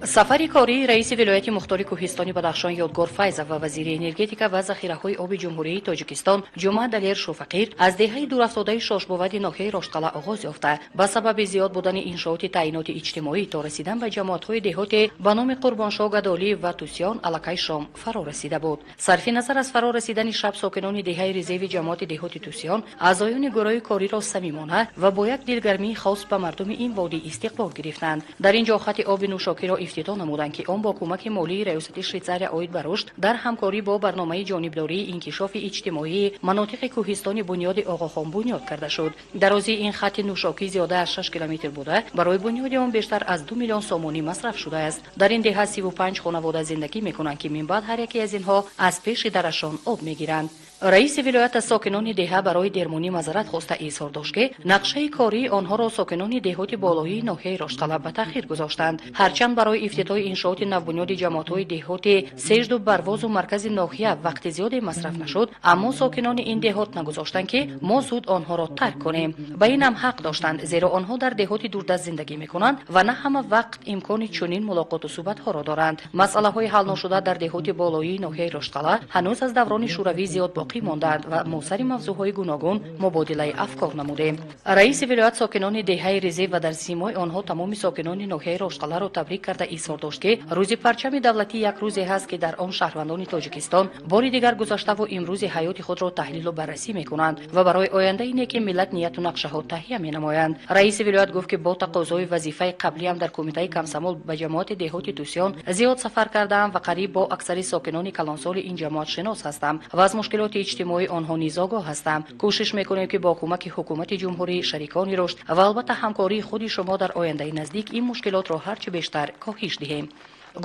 Сафари кории раиси вилояти мухтори кӯҳистони Бадахшон Ёдгор Файзов ва вазири энергетика ва захираҳои оби Ҷумҳурии Тоҷикистон Ҷумъа Далер Шофақир аз деҳаи дурафтодаи Шошбовади ноҳияи Роштқалъа оғоз ёфта, ба сабаби зиёд будани иншооти таъиноти иҷтимоӣ то расидан ба ҷамоатҳои деҳоте ба номи Қурбоншоҳ Гадолиев ва Тусиён аллакай шом фаро расида буд. Сарфи назар аз фаро расидани шаб, сокинони деҳаи Резеви ҷамоати деҳоти Тусиён аъзоёни гурӯҳи кориро самимона ва бо як дилгармии хос ба мардуми ин водӣ истиқбол гирифтанд. Дар ин ҷо хати оби нӯшокиро ифтитоҳ намуданд, ки он бо кӯмаки молии Раёсати Швейтсария оид ба рушд дар ҳамкорӣ бо барномаи ҷонибдории инкишофи иҷтимоии манотиқи кӯҳистони Бунёди Оғохон бунёд карда шуд. Дарозии ин хати нӯшокӣ зиёда аз 6 километр буда, барои бунёди он бештар аз 2 миллион сомонӣ масраф шудааст. Дар ин деҳа 35 хонавода зиндагӣ мекунанд, ки минбаъд ҳар яке аз инҳо аз пеши дарашон об мегиранд. Раиси вилоят аз сокинони деҳа барои дермонӣ мазарат хоста, изҳор дошт, ки нақшаи кории онҳоро сокинони деҳоти болоии ноҳияи Роштқалъа ба таъхир гузоштанд. Ҳарчанд барои ифтитоҳи иншооти навбунёди ҷамоатҳои деҳоти Сежду, Барвозу маркази ноҳия вақти зиёде масраф нашуд, аммо сокинони ин деҳот нагузоштанд, ки мо зуд онҳоро тарк кунем. Ба инам ҳақ доштанд, зеро онҳо дар деҳоти дурдаст зиндагӣ мекунанд ва на ҳама вақт имкони чунин мулоқоту суҳбатҳоро доранд. Масъалаҳои ҳалношуда дар деҳоти болоии ноҳияи Роштқалъа ҳанӯз аз даврони шӯравӣ зиёд боқӣ мондаанд ва мо сари мавзӯъҳои гуногун мубодилаи афкор намудем. Раиси вилоят сокинони деҳаи Резев ва дар симои онҳо тамоми сокинони ноҳияи Роштқалъаро табрик карда, изҳор дошт, ки Рӯзи парчами давлатӣ як рӯзе ҳаст, ки дар он шаҳрвандони Тоҷикистон бори дигар гузаштаву имрӯзи ҳаёти худро таҳлилу баррасӣ мекунанд ва барои ояндаи неки миллат нияту нақшаҳо таҳия менамоянд. Раиси вилоят гуфт, ки бо тақозои вазифаи қаблиам дар кумитаи комсомол ба ҷамоати деҳоти Тусиён зиёд сафар кардаам ва қариб бо аксари сокинони калонсоли ин ҷамоат шинос ҳастам ва аз мушкилоти иҷтимоии онҳо низ огоҳ ҳастам. Кӯшиш мекунем, ки бо кӯмаки ҳукумати ҷумҳурӣ, шарикони рушд ва албатта ҳамкории худи шумо дар ояндаи наздик ин мушкилотро ҳарчи бештар коҳиш диҳем.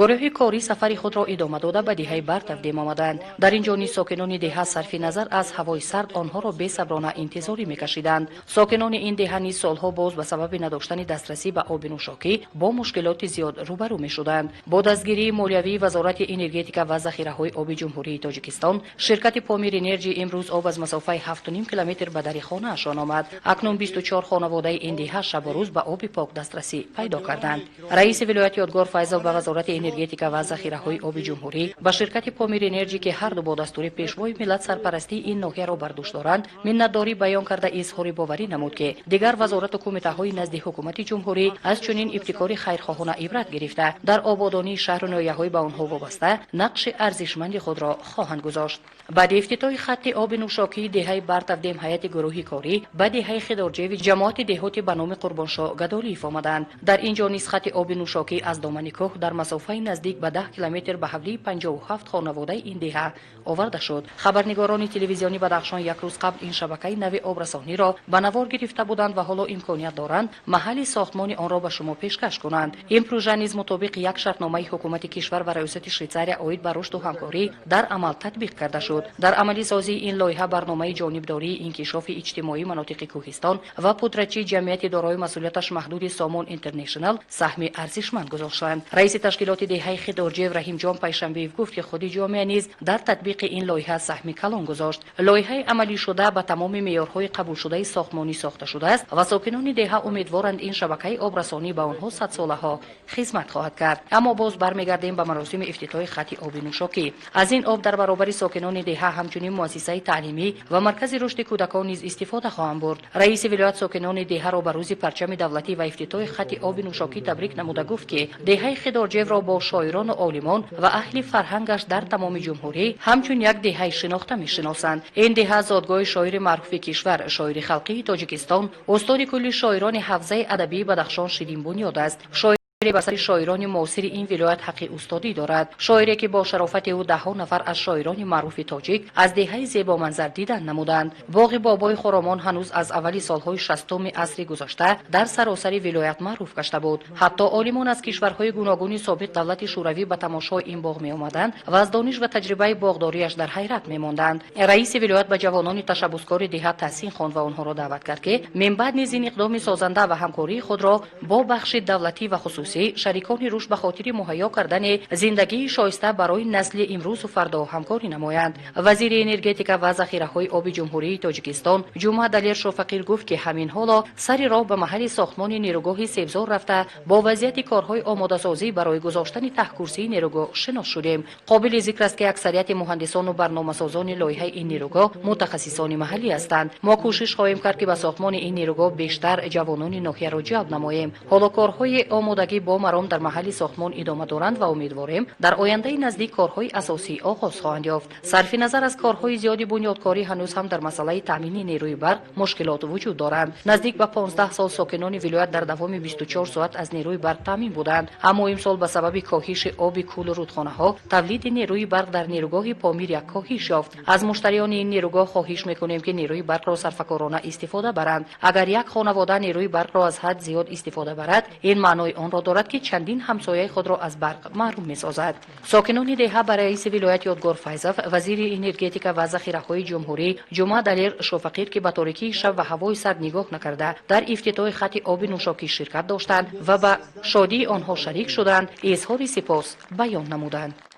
Гурӯҳи корӣ сафари худро идома дода, ба деҳаи Бартавдем омаданд. Дар ин ҷо низ сокинони деҳа сарфи назар аз ҳавои сард онҳоро бесаброна интизорӣ мекашиданд. Сокинони ин деҳа низ солҳо боз ба сабаби надоштани дастрасӣ ба оби нӯшокӣ бо мушкилоти зиёд рӯбарӯ мешуданд. Бо дастгирии молиявии Вазорати энергетика ва захираҳои оби Ҷумҳурии Тоҷикистон, ширкати Помир Энерҷи имрӯз об аз масофаи 7,5 километр ба дари хонаашон омад. Акнун 24 хонаводаи ин деҳа шабу рӯз ба оби пок дастрасӣ пайдо карданд. Раиси вилоят Ёдгор Файзов ба Вазорати энергетика ва захираҳои оби ҷумҳурӣ, ба ширкати Помир Энерҷи, ки ҳарду бо дастури Пешвои миллат сарпарастии ин ноҳияро бар дӯш доранд, миннатдорӣ баён карда, изҳори боварӣ намуд, ки дигар вазорату кумитаҳои назди ҳукумати ҷумҳурӣ аз чунин ибтикори хайрхоҳона ибрат гирифта, дар ободонии шаҳру ноҳияҳои ба онҳо вобаста нақши арзишманди худро хоҳанд гузошт. Баъди ифтитоҳи хатти оби нӯшокии деҳаи Бартавдем, ҳайати гурӯҳи корӣ ба деҳаи Хидорҷеви ҷамоати деҳоти ба номи Қурбоншоҳ Гадолиев омаданд. Дар ин ҷо низ хати оби нӯшокӣ аз домани кӯҳ дар масофаи наздик ба 10 километр ба ҳавлии 57 хонаводаи ин деҳа оварда шуд. Хабарнигорони телевизиони Бадахшон як рӯз қабл ин шабакаи нави обрасониро ба навор гирифта буданд ва ҳоло имконият доранд маҳалли сохтмони онро ба шумо пешкаш кунанд. Ин прӯжа низ мутобиқи як шартномаи ҳукумати кишвар ва Раёсати Швейтсария оид ба рушду ҳамкорӣ дар амал татбиқ карда шуд. Дар амалисозии ин лоиҳа барномаи ҷонибдории инкишофи иҷтимоии манотиқи кӯҳистон ва пудрачи ҷамъияти дорои масъулияташ маҳдуди Сомон Интернешнал саҳми арзишманд гузоштанд. Раиси ташкилоти деҳаи Хидорҷиев Раҳимҷон Пайшанбиев гуфт, ки худи ҷомеа низ дар татбиқи ин лоиҳа саҳми калон гузошт. Лоиҳаи амалишуда ба тамоми меъёрҳои қабулшудаи сохтмонӣ сохта шудааст ва сокинони деҳа умедворанд, ин шабакаи обрасонӣ ба онҳо садсолаҳо хизмат хоҳад кард. Аммо боз бармегардем ба маросими ифтитоҳи хати оби нӯшокӣ. Аз ин об дар баробари сокинони деҳа ҳамчунин муассисаи таълимӣ ва маркази рушди кӯдакон низ истифода хоҳанд бурд. Раиси вилоят сокинони деҳаро ба Рӯзи парчами давлатӣ ва ифтитоҳи хати оби нӯшокӣ табрик намуда, гуфт, ки деҳаи Хидорҷевро бо шоирону олимон ва аҳли фарҳангаш дар тамоми ҷумҳурӣ ҳамчун як деҳаи шинохта мешиносанд. Ин деҳа зодгоҳи шоири маъруфи кишвар, шоири халқии Тоҷикистон, устоди кулли шоирони ҳавзаи адабии Бадахшон Ширин Бунёд аст. Шоире ба сари шоирони муосири ин вилоят ҳаққи устодӣ дорад, шоире, ки бо шарофати ӯ даҳҳо нафар аз шоирони маъруфи тоҷик аз деҳаи зебоманзар дидан намуданд. Боғи Бобои Хоромон ҳанӯз аз аввали солҳои 60-уми асри гузашта дар саросари вилоят маъруф гашта буд. Ҳатто олимон аз кишварҳои гуногуни собиқ давлати Шӯравӣ ба тамошои ин боғ меомаданд ва аз дониш ва таҷрибаи боғдориаш дар ҳайрат мемонданд. Раиси вилоят ба ҷавонони ташаббускори деҳа таҳсин хонд ва онҳоро даъват кард, ки минбаъд низ ин иқдоми созанда ва ҳамкории худро бо бахши давлатӣ ва хусусӣ. хусусӣ, шарикони рушд ба хотири муҳайё кардани зиндагии шоиста барои насли имрӯзу фардо ҳамкорӣ намоянд. Вазири энергетика ва захираҳои оби Ҷумҳурии Тоҷикистон Ҷумъа Далер Шофақир гуфт, ки ҳамин ҳоло сари роҳ ба маҳалли сохтмони нерӯгоҳи Себзор рафта, бо вазъияти корҳои омодасозӣ барои гузоштани таҳкурсии нерӯгоҳ шинос шудем. Қобили зикр аст, ки аксарияти муҳандисону барномасозони лоиҳаи ин нерӯгоҳ мутахассисони маҳаллӣ ҳастанд. Мо кӯшиш хоҳем кард, ки ба сохтмони ин нерӯгоҳ бештар ҷавонони ноҳияро ҷалб намоем. Ҳоло корҳои омодагӣ бо маром дар маҳалли сохтмон идома доранд ва умедворем, дар ояндаи наздик корҳои асосӣ оғоз хоҳанд ёфт. Сарфи назар аз корҳои зиёди бунёдкорӣ, ҳанӯз ҳам дар масъалаи таъмини нерӯи барқ мушкилот вуҷуд доранд. Наздик ба 15 сол сокинони вилоят дар давоми 24 соат аз нерӯи барқ таъмин буданд, аммо имсол ба сабаби коҳиши оби кӯлу рудхонаҳо тавлиди нерӯи барқ дар нерӯгоҳи Помир як коҳиш ёфт. Аз муштариёни ин нерӯгоҳ хоҳиш мекунем, ки нерӯи барқро сарфакорона истифода баранд. Агар як хонавода нерӯи барқро аз ҳад зиёд истифода барад, ин маънои онро дорад, ки чандин ҳамсояи худро аз барқ маҳрум месозад. Сокинони деҳа ба раиси вилоят Ёдгор Файзов, вазири энергетика ва захираҳои ҷумҳурӣ Ҷумъа Далер Шофақир, ки ба торикии шаб ва ҳавои сард нигоҳ накарда, дар ифтитоҳи хати оби нӯшокӣ ширкат доштанд ва ба шодии онҳо шарик шуданд, изҳори сипос баён намуданд.